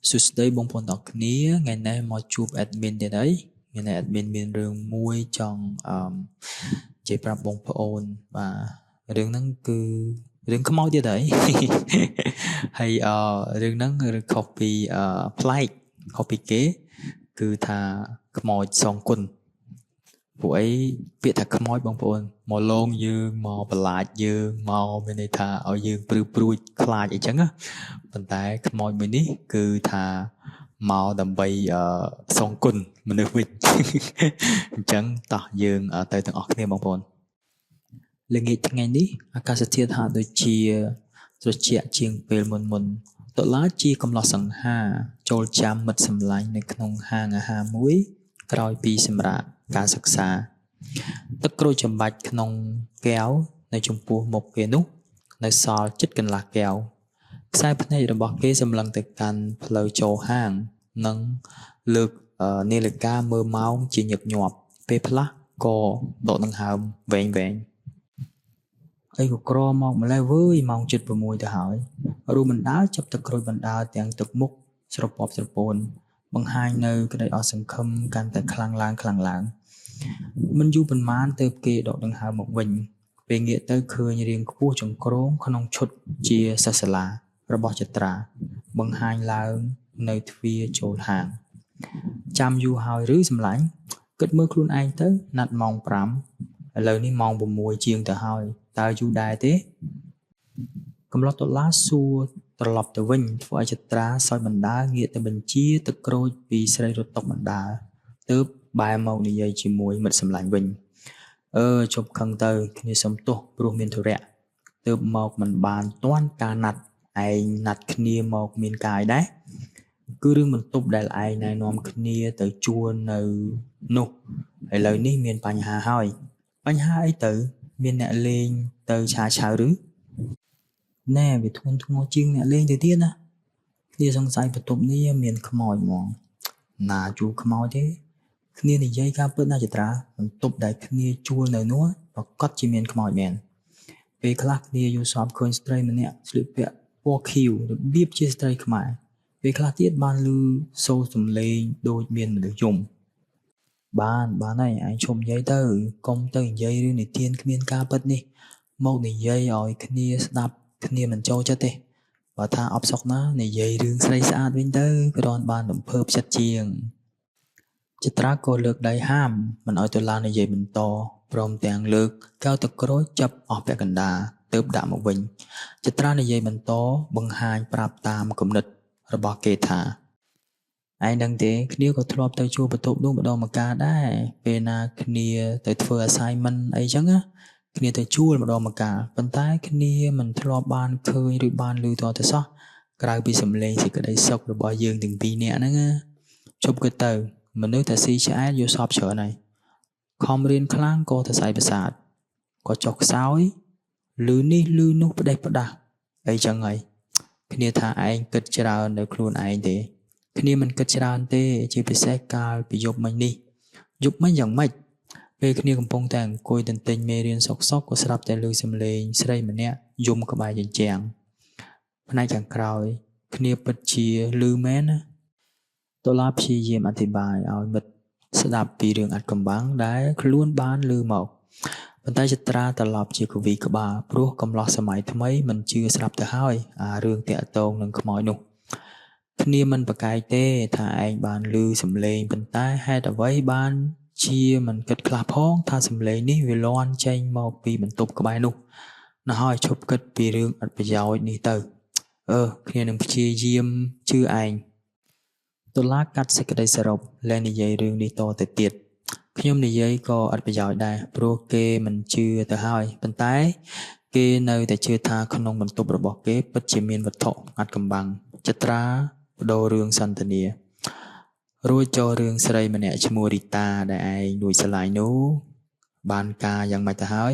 សួស្តីបងប្អូនទាំងអស់គ្នាថ្ងៃនេះមកជួប admin ទៀតហើយថ្ងៃនេះ admin មានរឿងមួយចង់អឺនិយាយប្រាប់បងប្អូនបាទរឿងហ្នឹងគឺរឿងខ្មោចទៀតហើយហើយអឺរឿងហ្នឹងរឿងខុសពីអឺប្លែកខុសពីគេគឺថាខ្មោចសងគុណពួកអីពាក្យថាខ្មោចបងប្អូនមកលងយើងមកបន្លាចយើងមកមានន័យថាឲ្យយើងព្រឺព្រួចខ្លាចអីចឹងណាប៉ុន្តែខ្មោចមួយនេះគឺថាមកដើម្បីសងគុណមនុស្សវិញអញ្ចឹងតោះយើងទៅទាំងអស់គ្នាបងប្អូនល្ងាចថ្ងៃនេះអាកាសធាតុហាក់ដូចជាត្រជាក់ជាងពេលមុនមុនតុលាជាកំឡោះសង្ហាចូលចាំមិត្តសម្លាញ់នៅក្នុងហាងអាហារមួយក្រោយពីសម្រាប់ការសិក្សាទឹកក្រូចចំបាច់ក្នុងកែវនៅចំពោះមុខគេនោះនៅសល់ជិតកន្លះកែវខ្សែភ្នែករបស់គេសម្លឹងទៅកាន់ផ្លូវចូលហាងនិងលើកនាឡិកាមើលម៉ោងជាញឹកញាប់ពេលខ្លះក៏ដកដង្ហើមវែងៗអីក៏ក្រមកម្លេះវើយម៉ោងជិត6ទៅហើយរួមបណ្ដាលចាប់ទឹកក្រូចបណ្ដាលទាំងទឹកមុខស្រពប់ស្រពោនបង្ហាញនៅក្តីអស់សង្ឃឹមកាន់តែខ្លាំងឡើងខ្លាំងឡើងមិនយូរប៉ុន្មានទើបគេដកដង្ហើមមកវិញពេលងាកទៅឃើញរាងខ្ពស់ចង្ក្រងក្នុងឈុតជាសិស្សសាលារបស់ចត្រាបង្ហាញឡើងនៅទ្វារចូលហាងចាំយូរហើយឬសម្លាញ់គិតមើលខ្លួនឯងទៅណាត់ម៉ោង5ឥឡូវនេះម៉ោង6ជាងទៅហើយតើយូរដែរទេកំឡោះតុលាសួរត្រឡប់ទៅវិញធ្វើឲ្យចត្រាសោយបណ្ដាងាកទៅបញ្ជាទឹកក្រូចពីស្រីរត់តុបណ្ដាទើបបែរមកនិយាយជាមួយមិត្តសម្លាញ់វិញអឺជប់ខឹងទៅគ្នាសុំទោសព្រោះមានធុរៈទើបមកមិនបានទាន់ការណាត់ឯងណាត់គ្នាមកមានកាយដែរគឺរឿងបន្ទប់ដែលឯងណែនាំគ្នាទៅជួលនៅនោះឥឡូវនេះមានបញ្ហាហើយបញ្ហាអីទៅមានអ្នកលេងទៅឆាឆៅឬណែវាធ្ងន់ធ្ងរជាងអ្នកលេងទៅទៀតណាគ្នាសង្ស័យបន្ទប់នេះមានខ្មោចហ្មងណាជួលខ្មោចទេគ្នានិយាយការពិតណាចត្រាបន្ទប់ដែលគ្នាជួលនៅនោះប្រកាសជាមានខ្មោចមែនពេលខ្លះគ្នាយល់សពឃើញស្ត្រីម្នាក់ស្លៀកពាក់ពណ៌ខៀវរបៀបជាស្ត្រីខ្មែរពេលខ្លះទៀតបានឮសូរសំឡេងដូចមានមនុស្សយំបានបានហើយឯងឈប់និយាយទៅកុំទៅនិយាយរឿងនិទានគ្មានការពិតនេះមកនិយាយឲ្យគ្នាស្ដាប់គ្នាមិនចូលចិត្តទេបើថាអបសុកណានិយាយរឿងស្រីស្អាតវិញទៅគ្រាន់បានរំភើបចិត្តជាងចត្រាក៏លើកដៃហាមមិនឲ្យតុលានិយាយបន្តព្រមទាំងលើកកែវទឹកក្រូចចាប់អស់ពាក់កណ្ដាលទើបដាក់មកវិញចត្រានិយាយបន្តបង្ហាញប្រាប់តាមគំនិតរបស់គេថាឯងដឹងទេគ្នាក៏ធ្លាប់ទៅជួបបន្ទប់នោះម្ដងម្កាលដែរពេលណាគ្នាទៅធ្វើ assignment អីចឹងណាគ្នាទៅជួលម្ដងម្កាលប៉ុន្តែគ្នាមិនធ្លាប់បានឃើញឬបានឮតទៅសោះក្រៅពីសំឡេងសេចក្តីសុខរបស់យើងទាំងពីរនាក់ហ្នឹងណាជប់គិតទៅមនុស្សតែស៊ីឆ្អែតយល់សពច្រើនហើយខំរៀនខ្លាំងក៏ទៅសៃប្រសាទក៏ចុះខ្សោយឮនេះឮនោះផ្ដេសផ្ដាស់អីចឹងហើយគ្នាថាឯងគិតច្រើននៅខ្លួនឯងទេគ្នាមិនគិតច្រើនទេជាពិសេសកាលពីយប់មិញនេះយប់មិញយ៉ាងម៉េចពេលគ្នាកំពុងតែអង្គុយទន្ទិញមេរៀនសុកសុកក៏ស្រាប់តែឮសំឡេងស្រីម្នាក់យំក្បែរជញ្ជាំងផ្នែកខាងក្រោយគ្នាពិតជាឮមែនណាតុលាព្យាយាមអធិប្បាយឲ្យមិត្តស្ដាប់ពីរឿងអាត់កំបាំងដែលខ្លួនបានឮមកប៉ុន្តែចត្រាត្រឡប់ជាកវីក្បាលព្រោះកំឡោះសម័យថ្មីមិនជឿស្រាប់ទៅហើយអារឿងតាក់ទងនឹងខ្មោចនោះគ្នាមិនប្រកែកទេថាឯងបានឮសំឡេងប៉ុន្តែហេតុអ្វីបានជាមិនគិតខ្លះផងថាសំឡេងនេះវាលាន់ចេញមកពីបន្ទប់ក្បែរនោះណោះហើយឈប់គិតពីរឿងឥតប្រយោជន៍នេះទៅអឺគ្នានឹងព្យាយាមជឿឯងតុលាកាត់សេចក្តីសរុបលែងនិយាយរឿងនេះតទៅទៀតខ្ញុំនិយាយក៏ឥតប្រយោជន៍ដែរព្រោះគេមិនជឿទៅហើយប៉ុន្តែគេនៅតែជឿថាក្នុងបន្ទប់របស់គេពិតជាមានវត្ថុអាថ៌កំបាំងចត្រាបដូររឿងសន្ទនារួចចូលរឿងស្រីម្នាក់ឈ្មោះរីតាដែលឯងលួចស្រឡាញ់នោះបានការយ៉ាងម៉េចទៅហើយ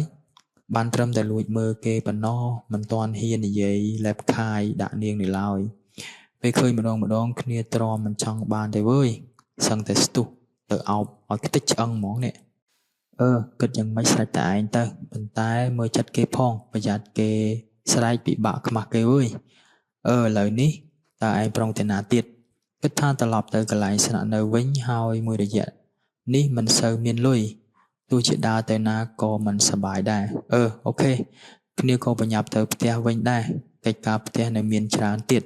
បានត្រឹមតែលួចមើលគេប៉ុណ្ណោះមិនទាន់ហ៊ាននិយាយលែបខាយដាក់នាងនេះឡើយពេលឃើញម្ដងម្ដងគ្នាទ្រាំមិនចង់បានទេវើយសឹងតែស្ទុះទៅអោបឲ្យខ្ទេចឆ្អឹងហ្មងនេះអឺគិតយ៉ាងម៉េចស្រេចតែឯងទៅប៉ុន្តែមើលចិត្តគេផងប្រយ័ត្នគេស្រែកពិបាកខ្មាស់គេវើយអឺឥឡូវនេះតើឯងប្រុងទៅណាទៀត គិតថាត្រឡប់ទៅកន្លែងស្នាក់នៅវិញហើយមួយរយៈនេះមិនសូវមានលុយទោះជាដើរទៅណាក៏មិនសប្បាយដែរអូខេគ្នាក៏ប្រញាប់ទៅផ្ទះវិញដែរកិច្ចការផ្ទះនៅមានច្រើនទៀត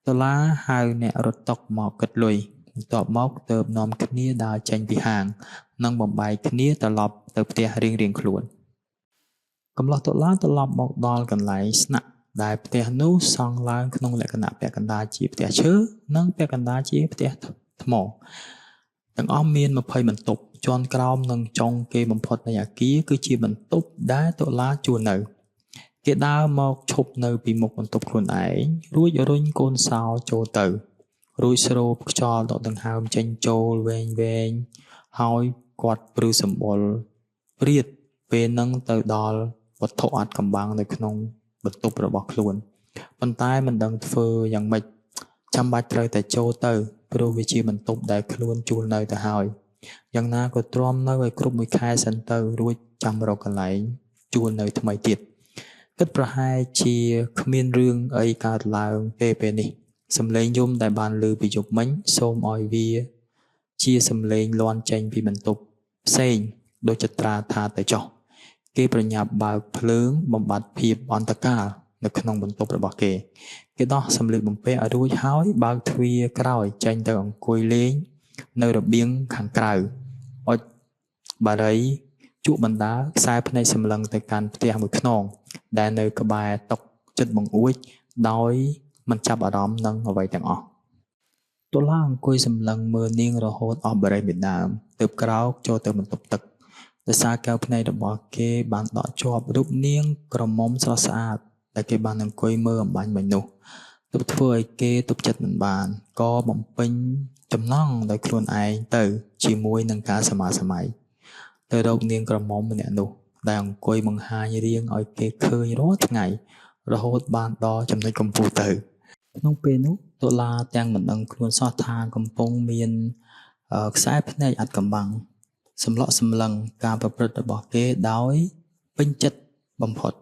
តុលាហៅអ្នករត់តុមកគិតលុយបន្ទាប់មកទើបនាំគ្នាដើរចេញពីហាងនិងបំបែកគ្នាត្រឡប់ទៅផ្ទះរៀងៗខ្លួនកំឡោះតុលាត្រឡប់មកដល់កន្លែងស្នាក់ដែលផ្ទះនោះសង់ឡើងក្នុងលក្ខណៈពាក់កណ្ដាលជាផ្ទះឈើនិងពាក់កណ្ដាលជាផ្ទះថ្មទាំងអស់មាន20បន្ទប់ជាន់ក្រោមនិងចុងគេបំផុតនៃអគារគឺជាបន្ទប់ដែលតុលាជួលនៅគេដើរមកឈប់នៅពីមុខបន្ទប់ខ្លួនឯងរួចរុញកូនសោចូលទៅរួចស្រូបខ្យល់ដកដង្ហើមចេញចូលវែងៗហើយគាត់ព្រឺសម្បុរព្រាតពេលនឹងទៅដល់វត្ថុអាថ៌កំបាំងនៅក្នុងបន្ទប់របស់ខ្លួនប៉ុន្តែមិនដឹងធ្វើយ៉ាងម៉េចចាំបាច់ត្រូវតែចូលទៅព្រោះវាជាបន្ទប់ដែលខ្លួនជួលនៅទៅហើយយ៉ាងណាក៏ទ្រាំនៅឲ្យគ្រប់មួយខែសិនទៅរួចចាំរកកន្លែងជួលនៅថ្មីទៀតគិតប្រហែលជាគ្មានរឿងអីកើតឡើងទេពេលនេះសំឡេងយំដែលបានឮពីយប់មិញសូមឲ្យវាជាសំឡេងលាន់ចេញពីបន្ទប់ផ្សេងដូចចត្រាថាទៅចុះគេប្រញាប់បើកភ្លើងបំបត្តិភាពអន្តកាលនៅក្នុងបន្ទប់របស់គេគេដោះសម្លៀកបំពាក់ឲ្យរួចហើយបើកទ្វារក្រោយចេញទៅអង្គុយលេងនៅរបៀងខាងក្រៅអុចបារីជក់បណ្ដាខ្សែភ្នែកសម្លឹងទៅកាន់ផ្ទះមួយខ្នងដែលនៅក្បែរតុចិត្តបង្អួចដោយមិនចាប់អារម្មណ៍នឹងអ្វីទាំងអស់តុលាអង្គុយសម្លឹងមើលនាងរហូតអស់បារីមួយដើមទើបក្រោកចូលទៅបន្ទប់ទឹកដោយសារកែវភ្នែករបស់គេបានដកជាប់រូបនាងក្រមុំស្រស់ស្អាតដែលគេបានអង្គុយមើលអំបញ្ញមិញនោះទើបធ្វើឲ្យគេទប់ចិត្តមិនបានក៏បំពេញចំណង់ដោយខ្លួនឯងទៅជាមួយនឹងការសមាសម័យទៅរកនាងក្រមុំម្នាក់នោះដែលអង្គុយបង្ហាញរាងឲ្យគេឃើញរាល់ថ្ងៃរហូតបានដល់ចំណុចកំពូលទៅក្នុងពេលនោះតុលាទាំងមិនដឹងខ្លួនសោះថាកំពុងមានខ្សែភ្នែកអាថ៌កំបាំងសម្លក់សម្លឹងការប្រព្រឹត្តរបស់គេដោយពេញចិត្តបំផុត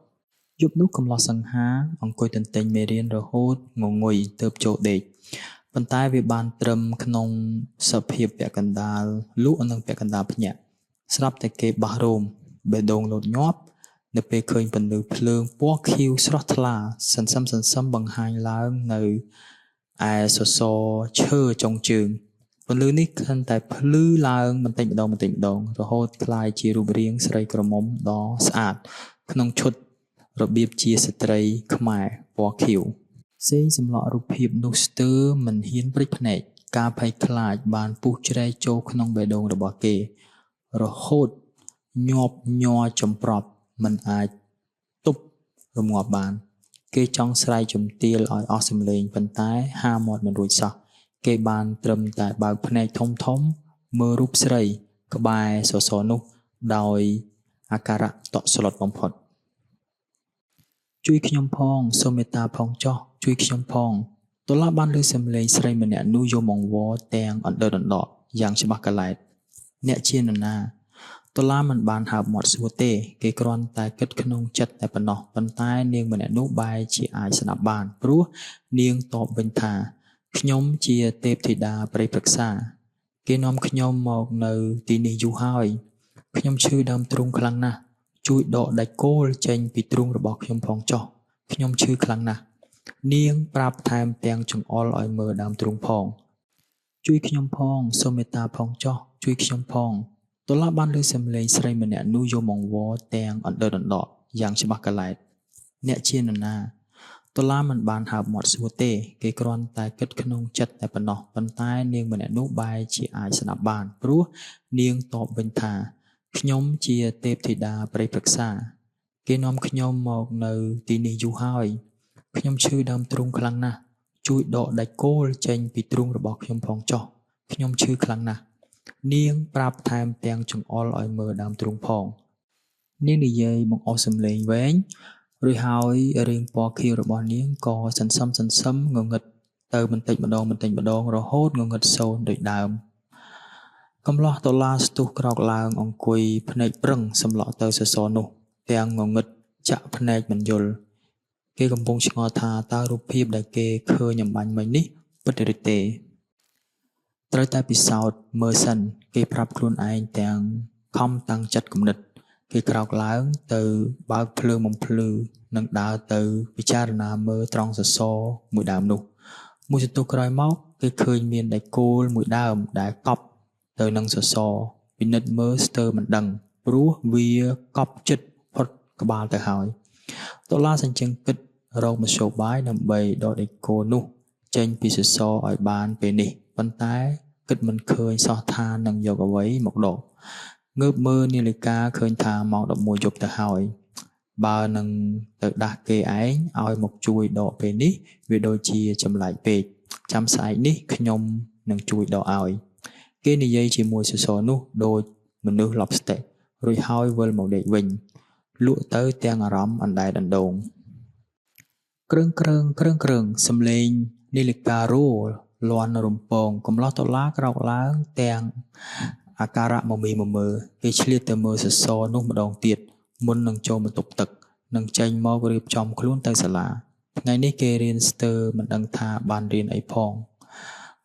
យប់នោះកំឡោះសង្ហាអង្គុយទន្ទិញមេរៀនរហូតងងុយទើបចូលដេកប៉ុន្តែវាបានត្រឹមក្នុងសភាពពាក់កណ្ដាលលក់និងពាក់កណ្ដាលភ្ញាក់ស្រាប់តែគេបះរោមបេះដូងលោតញាប់នៅពេលឃើញពន្លឺភ្លើងពណ៌ខៀវស្រស់ថ្លាសន្សឹមបង្ហាញឡើងនៅឯសសរឈើចុងជើងពន្លឺនេះខិនតែភ្លឺឡើងបន្តិចម្ដងរហូតក្លាយជារូបរាងស្រីក្រមុំដ៏ស្អាតក្នុងឈុតរបៀបជាស្ត្រីខ្មែរពណ៌ខៀវសេងសម្លក់រូបភាពនោះស្ទើរមិនហ៊ានព្រិចភ្នែកការភ័យខ្លាចបានពុះជ្រែកចូលក្នុងបេះដូងរបស់គេរហូតញាប់ញ័រចំប្រប់មិនអាចទប់រងាប់បានគេចង់ស្រែកជំទាលឲ្យអស់សំឡេងប៉ុន្តែហាមាត់មិនរួចសោះគេបានត្រឹមតែបើកភ្នែកធំៗមើលរូបស្រីក្បែរសសរនោះដោយអាការៈតក់ស្លុតបំផុតជួយខ្ញុំផងសូមមេត្តាផងចុះជួយខ្ញុំផងតុលាបានឮសំឡេងស្រីម្នាក់នោះយំអង្វរទាំងអណ្ដើកអណ្ដកយ៉ាងច្បាស់កឡែតអ្នកជានរណាតុលាមិនបានហើបមាត់សួរទេគេគ្រាន់តែគិតក្នុងចិត្តតែប៉ុណ្ណោះប៉ុន្តែនាងម្នាក់នោះបែរជាអាចស្ដាប់បានព្រោះនាងតបវិញថាខ្ញុំជាទេពធីតាព្រៃព្រឹក្សាគេនាំខ្ញុំមកនៅទីនេះយូរហើយខ្ញុំឈឺដើមទ្រូងខ្លាំងណាស់ជួយដកដែកគោលចេញពីទ្រូងរបស់ខ្ញុំផងចុះខ្ញុំឈឺខ្លាំងណាស់នាងប្រាប់ថែមទាំងចង្អុលឲ្យមើលដើមទ្រូងផងជួយខ្ញុំផងសូមមេត្តាផងចុះជួយខ្ញុំផងតុលាបានឮសំឡេងស្រីម្នាក់នោះយំអង្វរទាំងអណ្ដើកអណ្ដកយ៉ាងច្បាស់កឡែតអ្នកជានរណាតុលាមិនបានហើបមាត់សួរទេគេគ្រាន់តែគិតក្នុងចិត្តតែប៉ុណ្ណោះប៉ុន្តែនាងម្នាក់នោះបែរជាអាចស្ដាប់បានព្រោះនាងតបវិញថាខ្ញុំជាទេពធីតាព្រៃព្រឹក្សាគេនាំខ្ញុំមកនៅទីនេះយូរហើយខ្ញុំឈឺដើមទ្រូងខ្លាំងណាស់ជួយដកដែកគោលចេញពីទ្រូងរបស់ខ្ញុំផងចុះខ្ញុំឈឺខ្លាំងណាស់នាងប្រាប់ថែមទាំងចង្អុលឲ្យមើលដើមទ្រូងផងនាងនិយាយបង្អស់សំឡេងវែងរួចហើយរាងពណ៌ខៀវរបស់នាងក៏សន្សឹមងងឹតទៅបន្តិចម្ដងរហូតងងឹតសូន្យដូចដើមកំឡោះតុលាស្ទុះក្រោកឡើងអង្គុយភ្នែកប្រឹងសម្លក់ទៅសសរនោះទាំងងងឹតចាក់ភ្នែកមិនយល់គេកំពុងឆ្ងល់ថាតើរូបភាពដែលគេឃើញអំបញ្ញមិញនេះពិតឬទេ ត្រូវតែពិសោធន៍មើលសិនគេប្រាប់ខ្លួនឯងទាំងខំតាំងចិត្តគំនិតគេក្រោកឡើងទៅបើកភ្លើងបំភ្លឺនិងដើរទៅពិចារណាមើលត្រង់សសរមួយដើមនោះមួយសន្ទុះក្រោយមកគេឃើញមានដែកគោលមួយដើមដែលកប់ទៅនឹងសសរពិនិត្យមើលស្ទើរមិនដឹងព្រោះវាកប់ជិតផុតក្បាលទៅហើយតុលាសញ្ជឹងគិតរកមធ្យោបាយដើម្បីដកដែកគោលនោះចេញពីសសរឲ្យបានពេលនេះប៉ុន្តែគិតមិនឃើញសោះថានឹងយកអ្វីមកដកងើបមើលនាឡិកាឃើញថាម៉ោង11យប់ទៅហើយបើនឹងទៅដាស់គេឯងឲ្យមកជួយដកពេលនេះវាដូចជាចម្លែកពេកចាំស្អែកនេះខ្ញុំនឹងជួយដកឲ្យគេនិយាយជាមួយសសរនោះដូចមនុស្សឡប់ស្តិរួចហើយវិលមកដេកវិញលក់ទៅទាំងអារម្មណ៍អណ្ដែតអណ្ដូងគ្រឿងគ្រឿងគ្រឿងគ្រឿងសំឡេងនាឡិការោលាន់រំពងកំឡោះតុលាក្រោកឡើងទាំងអាការៈមមីមមើគេឆ្លៀតទៅមើលសសរនោះម្ដងទៀតមុននឹងចូលបន្ទប់ទឹកនិងចេញមករៀបចំខ្លួនទៅសាលាថ្ងៃនេះគេរៀនស្ទើរមិនដឹងថាបានរៀនអីផង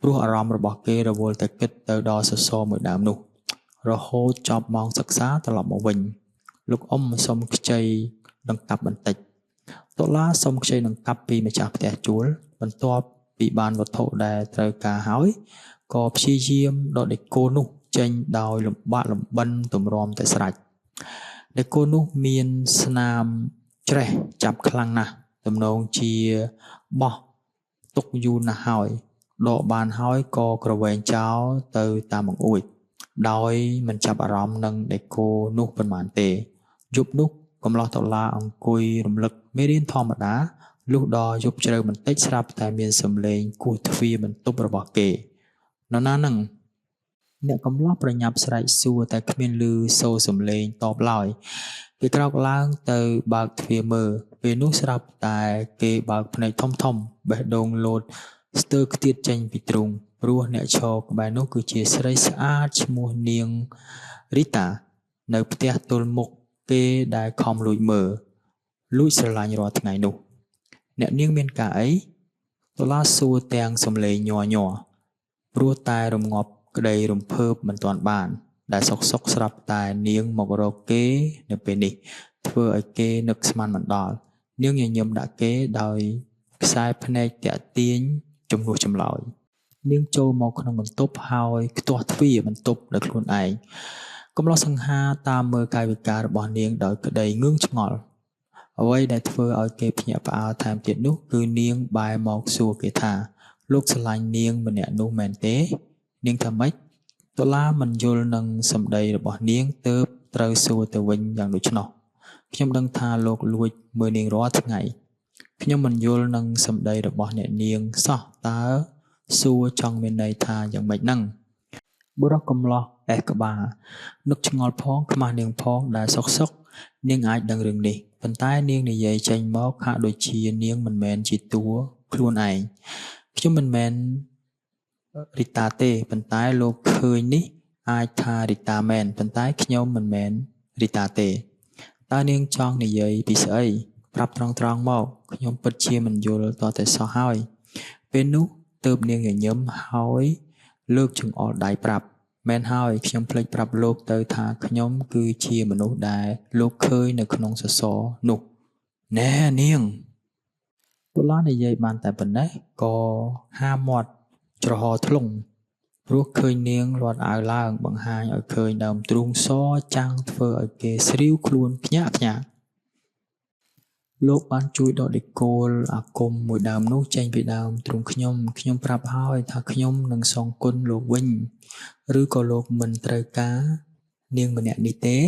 ព្រោះអារម្មណ៍របស់គេរវល់តែគិតទៅដល់សសរមួយដើមនោះរហូតចប់ម៉ោងសិក្សាត្រឡប់មកវិញលោកអ៊ំសុំខ្ចីដង្កាប់បន្តិចតុលាសុំខ្ចីដង្កាប់ពីម្ចាស់ផ្ទះជួលបន្ទាប់ពីបានវត្ថុដែលត្រូវការហើយក៏ព្យាយាមដកដែកគោលនោះចេញដោយលំបាកលំបិនទម្រាំតែស្រេចដែកគោលនោះមានស្នាមច្រេះចាប់ខ្លាំងណាស់ទំនងជាបោះទុកយូរណាស់ហើយដកបានហើយក៏ក្រវែងចោលទៅតាមបង្អួចដោយមិនចាប់អារម្មណ៍នឹងដែកគោលនោះប៉ុន្មានទេយប់នោះកំឡោះតុលាអង្គុយរំលឹកមេរៀនធម្មតាលុះដល់យប់ជ្រៅបន្តិចស្រាប់តែមានសំឡេងគោះទ្វារបន្ទប់របស់គេនរណានឹងអ្នកកំឡោះប្រញាប់ស្រែកសួរតែគ្មានឮសូរសំឡេងតបឡើយគេក្រោកឡើងទៅបើកទ្វារមើលពេលនោះស្រាប់តែគេបើកភ្នែកធំធំបេះដូងលោតស្ទើរខ្ទាតចេញពីទ្រូងព្រោះអ្នកឈរក្បែរនោះគឺជាស្រីស្អាតឈ្មោះនាងរីតានៅផ្ទះទល់មុខគេដែលខំលួចមើលលួចស្រឡាញ់រាល់ថ្ងៃនោះអ្នកនាងមានការអីតុលាសួរទាំងសំឡេងញ័រញ័រព្រោះតែរងាប់ក្តីរំភើបមិនទាន់បានដែលសុកសុកស្រាប់តែនាងមករកគេនៅពេលនេះធ្វើឲ្យគេនឹកស្មានមិនដល់នាងញញឹមដាក់គេដោយខ្សែភ្នែកតាក់ទាញជំនួសចម្លើយនាងចូលមកក្នុងបន្ទប់ហើយខ្ទាស់ទ្វារបន្ទប់ដោយខ្លួនឯងកំឡោះសង្ហាតាមមើលកាយវិការរបស់នាងដោយក្តីងឿងឆ្ងល់អ្វីដែលធ្វើឲ្យគេភ្ញាក់ផ្អើលថែមទៀតនោះគឺនាងបែរមកសួរគេថាលោកស្រឡាញ់នាងម្នាក់នោះមែនទេនាងថាម៉េចតុលាមិនយល់នឹងសម្ដីរបស់នាងទើបត្រូវសួរទៅវិញយ៉ាងដូច្នោះខ្ញុំដឹងថាលោកលួចមើលនាងរាល់ថ្ងៃខ្ញុំមិនយល់នឹងសម្ដីរបស់អ្នកនាងសោះតើសួរចង់មានន័យថាយ៉ាងម៉េចហ្នឹងបុរសកំឡោះអេះក្បាលនឹកឆ្ងល់ផងខ្មាស់នាងផងដែលសុកសុកនាងអាចដឹងរឿងនេះប៉ុន្តែនាងនិយាយចេញមកហាក់ដូចជានាងមិនមែនជាតួខ្លួនឯងខ្ញុំមិនមែនរីតាទេប៉ុន្តែលោកឃើញនេះអាចថារីតាមែនប៉ុន្តែខ្ញុំមិនមែនរីតាទេតើនាងចង់និយាយពីស្អីប្រាប់ត្រង់ៗមកខ្ញុំពិតជាមិនយល់តតែសោះហើយពេលនោះទើបនាងញញឹមហើយលើកចង្អុលដៃប្រាប់មែនហើយខ្ញុំភ្លេចប្រាប់លោកទៅថាខ្ញុំគឺជាមនុស្សដែលលោកឃើញនៅក្នុងសសរនោះណែនាងតុលានិយាយបានតែប៉ុណ្ណេះក៏ហាមាត់ច្រហធ្លុងព្រោះឃើញនាងលាត់អាវឡើងបង្ហាញឲ្យឃើញដើមទ្រូងសចាំងធ្វើឲ្យគេស្រីវខ្លួនភ្ញាក់ភ្ញាក់លោកបានជួយដកដែកគោលអាគមមួយដើមនោះចេញពីដើមទ្រូងខ្ញុំខ្ញុំប្រាប់ហើយថាខ្ញុំនឹងសងគុណលោកវិញឬក៏លោកមិនត្រូវការនាងម្នាក់នេះទេ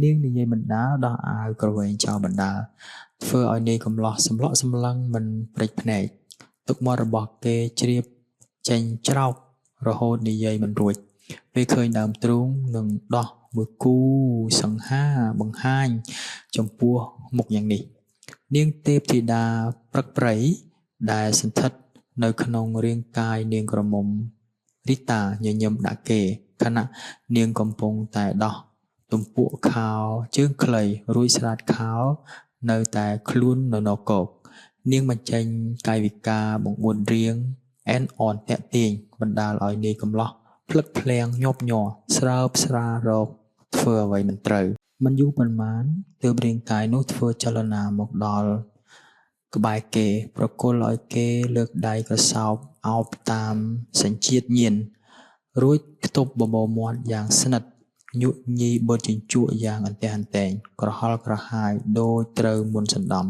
នាងនិយាយបណ្ដាលដោះអាវក្រវែងចោលបណ្ដាលធ្វើឲ្យនាយកំឡោះសម្លក់សម្លឹងមិនព្រិចភ្នែកទឹកមាត់របស់គេជ្រាបចេញច្រោករហូតនិយាយមិនរួចពេលឃើញដើមទ្រូងនឹងដោះមួយគូសង្ហាបង្ហាញចំពោះមុខយ៉ាងនេះនាងទេពធីតាព្រឹកព្រៃដែលសន្ធិដ្ឋនៅក្នុងរាងកាយនាងក្រមុំរីតាញញឹមដាក់គេខណៈនាងកំពុងតែដោះទំពក់ខោជើងខ្លីរួចស្រាតខោនៅតែខ្លួននៅនគកនាងបញ្ចេញកាយវិការបង្អួតរាង អែនអនទាក់ទាញបណ្ដាលឲ្យនាយកំឡោះភ្លឹកភ្លាំងញាប់ញ័រស្រើបស្រារកធ្វើអ្វីមិនត្រូវមិនយូរប៉ុន្មានទើបរាងកាយនោះធ្វើចលនាមកដល់ក្បែរគេប្រគល់ឲ្យគេលើកដៃក្រសោបអោបតាមសញ្ជាតិញាណរួចខ្ទប់បបោមាត់យ៉ាងស្និទ្ធញក់ញីបឺតជញ្ជក់យ៉ាងអន្ទះអន្ទែងក្រហល់ក្រហាយដូចត្រូវមុនសណ្ដំ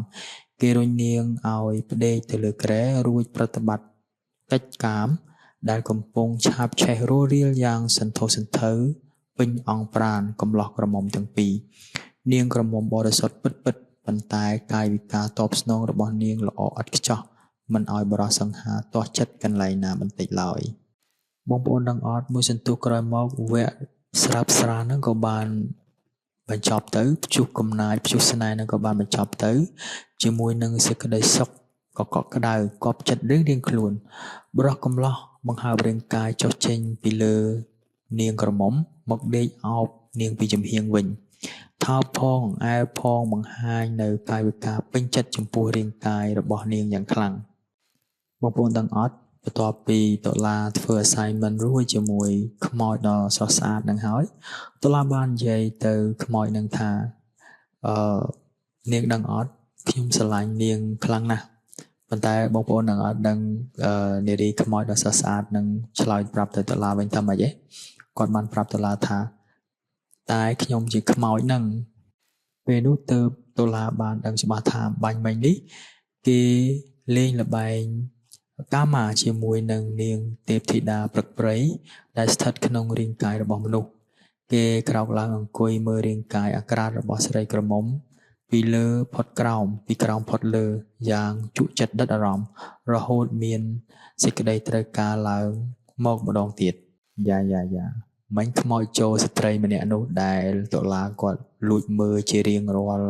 គេរុញនាងឲ្យផ្ដេកទៅលើគ្រែរួចប្រតិបត្តិកិច្ចកាមដែលកំពុងឆាបឆេះរស់រាលយ៉ាងសន្ធោសន្ធៅពេញអង្គប្រាណកំឡោះក្រមុំទាំងពីរនាងក្រមុំបរិសុទ្ធពិតពិតប៉ុន្តែកាយវិការតបស្នងរបស់នាងល្អឥតខ្ចោះមិនឲ្យបរិសង្ហាទាស់ចិត្តកន្លែងណាបន្តិចឡើយបងប្អូនដឹងអត់មួយសន្ទុះក្រោយមកវគ្គស្រាប់ស្រាហ្នឹងក៏បានបញ្ចប់ទៅព្យុះកំណាចព្យុះស្នេហ៍ហ្នឹងក៏បានបញ្ចប់ទៅជាមួយនឹងសេចក្តីសុខក៏កក់ក្ដៅកប់ចិត្តរៀងៗខ្លួនបរិះកំឡោះបង្ហើបរាងកាយចុះចេញពីលើនាងក្រមុំមកដេកអោបនាងពីចំហៀងវិញថោផងអែផងបង្ហាញនៅកាយវិការពេញចិត្តចំពោះរាងកាយរបស់នាងយ៉ាងខ្លាំងបងប្អូនដឹងអត់បន្ទាប់ពីតុលាធ្វើ assignment រួចជាមួយខ្មោចដ៏ស្រស់ស្អាតនឹងហើយតុលាបាននិយាយទៅខ្មោចនឹងថាអឺនាងដឹងអត់ខ្ញុំស្រឡាញ់នាងខ្លាំងណាស់ប៉ុន្តែបងប្អូននឹងអត់ដឹងនារីខ្មោចដ៏ស្រស់ស្អាតនឹងឆ្លើយប្រាប់ទៅតុលាវិញថាម៉េចទេគាត់បានប្រាប់តុលាថាតែខ្ញុំជាខ្មោចនឹងពេលនោះទៅតុលាបានដឹងច្បាស់ថាបាញ់មិញនេះគេលេងល្បែងកាមាជាមួយនឹងនាងទេពធីតាព្រឹកព្រៃដែលស្ថិតក្នុងរាងកាយរបស់មនុស្សគេក្រោកឡើងអង្គុយមើលរាងកាយអាក្រាតរបស់ស្រីក្រមុំពីលើផុតក្រោមពីក្រោមផុតលើយ៉ាងជក់ចិត្តដិតអារម្មណ៍រហូតមានសេចក្តីត្រូវការឡើងមកម្ដងទៀតយ៉ាយ៉ាយ៉ាមិញខ្មោចចូលស្ត្រីម្នាក់នោះដែលតុលាគាត់លួចមើលជារៀងរាល់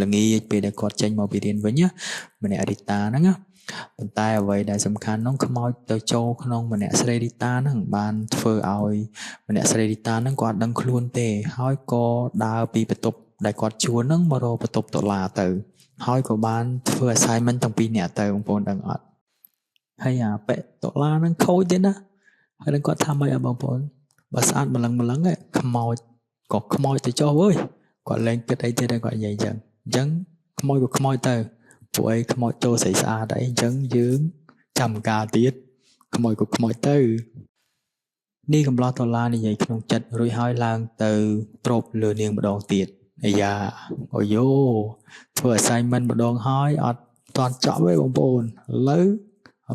ល្ងាចពេលដែលគាត់ចេញមកពីរៀនវិញម្នាក់រីតាហ្នឹងណាប៉ុន្តែអ្វីដែលសំខាន់នោះខ្មោចទៅចូលក្នុងម្នាក់ស្រីរីតាហ្នឹងបានធ្វើឲ្យម្នាក់ស្រីរីតាហ្នឹងគាត់ដឹងខ្លួនទេហើយក៏ដើរពីបន្ទប់ដែលគាត់ជួលហ្នឹងមករកបន្ទប់តុលាទៅហើយក៏បានធ្វើ assignment ទាំងពីរនាក់ទៅបងប្អូនដឹងអត់ហើយអាប៉ិតុលាហ្នឹងខូចទេណាហើយនឹងគាត់ថាម៉េចអើបងប្អូនបើស្អាតម្លឹងម្លឹងខ្មោចក៏ខ្មោចទៅចុះវើយគាត់លែងគិតអីទៀតគាត់និយាយអញ្ចឹងខ្មោចក៏ខ្មោចទៅពួកអីខ្មោចចូលស្រីស្អាតអីអញ្ចឹងយើងចាំការទៀតខ្មោចក៏ខ្មោចទៅនេះកំឡោះដុល្លារនិយាយក្នុងចិត្តរួចហើយឡើងទៅទ្របលើនាងម្ដងទៀតអាយ៉ាអូយ៉ូធ្វើ assignment ម្ដងហើយអត់តាន់ចប់ទេបងប្អូនឥឡូវ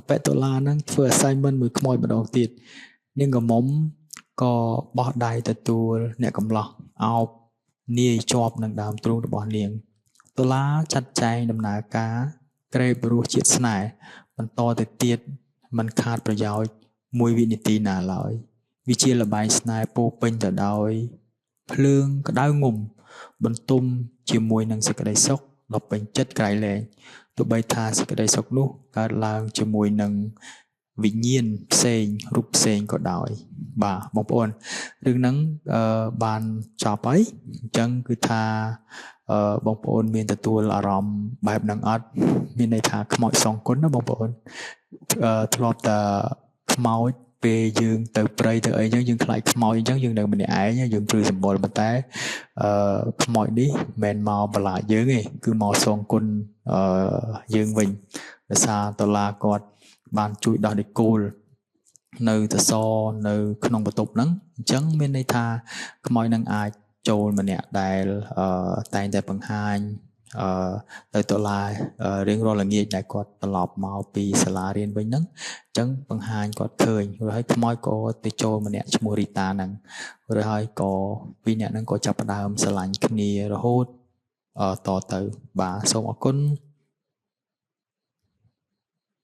ប៉េដុល្លារហ្នឹងធ្វើ assignment មួយខ្មោចម្ដងទៀតនាងក្រមុំក៏បោះដៃទទួលអ្នកកំឡោះអោបនាយជាប់នឹងដើមទ្រូងរបស់នាងដុល្លារចាត់ចែងដំណើរការក្រេបរសជាតិស្នេហ៍បន្តទៅទៀតមិនខាតប្រយោជន៍មួយវិនាទីណាឡើយវាជាល្បែងស្នេហ៍ពោពេញទៅដោយភ្លើងក្តៅងំបន្ទុំជាមួយនឹងសេចក្តីសុខដ៏ពេញចិត្តក្រៃលែងទោះបីថាសេចក្តីសុខនោះកើតឡើងជាមួយនឹងវិញ្ញាណផ្សេងរូបផ្សេងក៏ដោយបាទបងប្អូនរឿងហ្នឹងបានចប់ហើយអញ្ចឹងគឺថាបងប្អូនមានទទួលអារម្មណ៍បែបហ្នឹងអត់មានន័យថាខ្មោចសងគុណណាបងប្អូនធ្លាប់តែខ្មោចពេលយើងទៅព្រៃទៅអីចឹងយើងខ្លាចខ្មោចអញ្ចឹងយើងនៅម្នាក់ឯងយើងព្រឺសម្បុរប៉ុន្តែខ្មោចនេះមិនមែនមកបន្លាចយើងទេគឺមកសងគុណយើងវិញដោយសារដុល្លារគាត់បានជួយដោះដេគោលនៅតសនៅក្នុងបន្ទប់ហ្នឹងអញ្ចឹងមានន័យថាខ្មោចនឹងអាចចូលម្នាក់ដែលតែងតែបង្ហាញទៅតុលារៀងរាល់ល្ងាចដែលគាត់ត្រឡប់មកពីសាលារៀនវិញហ្នឹងអញ្ចឹងបង្ហាញគាត់ឃើញរួចហើយខ្មោចក៏ទៅចូលម្នាក់ឈ្មោះរីតាហ្នឹងរួចហើយក៏ពីរនាក់ហ្នឹងក៏ចាប់ផ្ដើមស្រឡាញ់គ្នារហូតតទៅបាទសូមអរគុណ។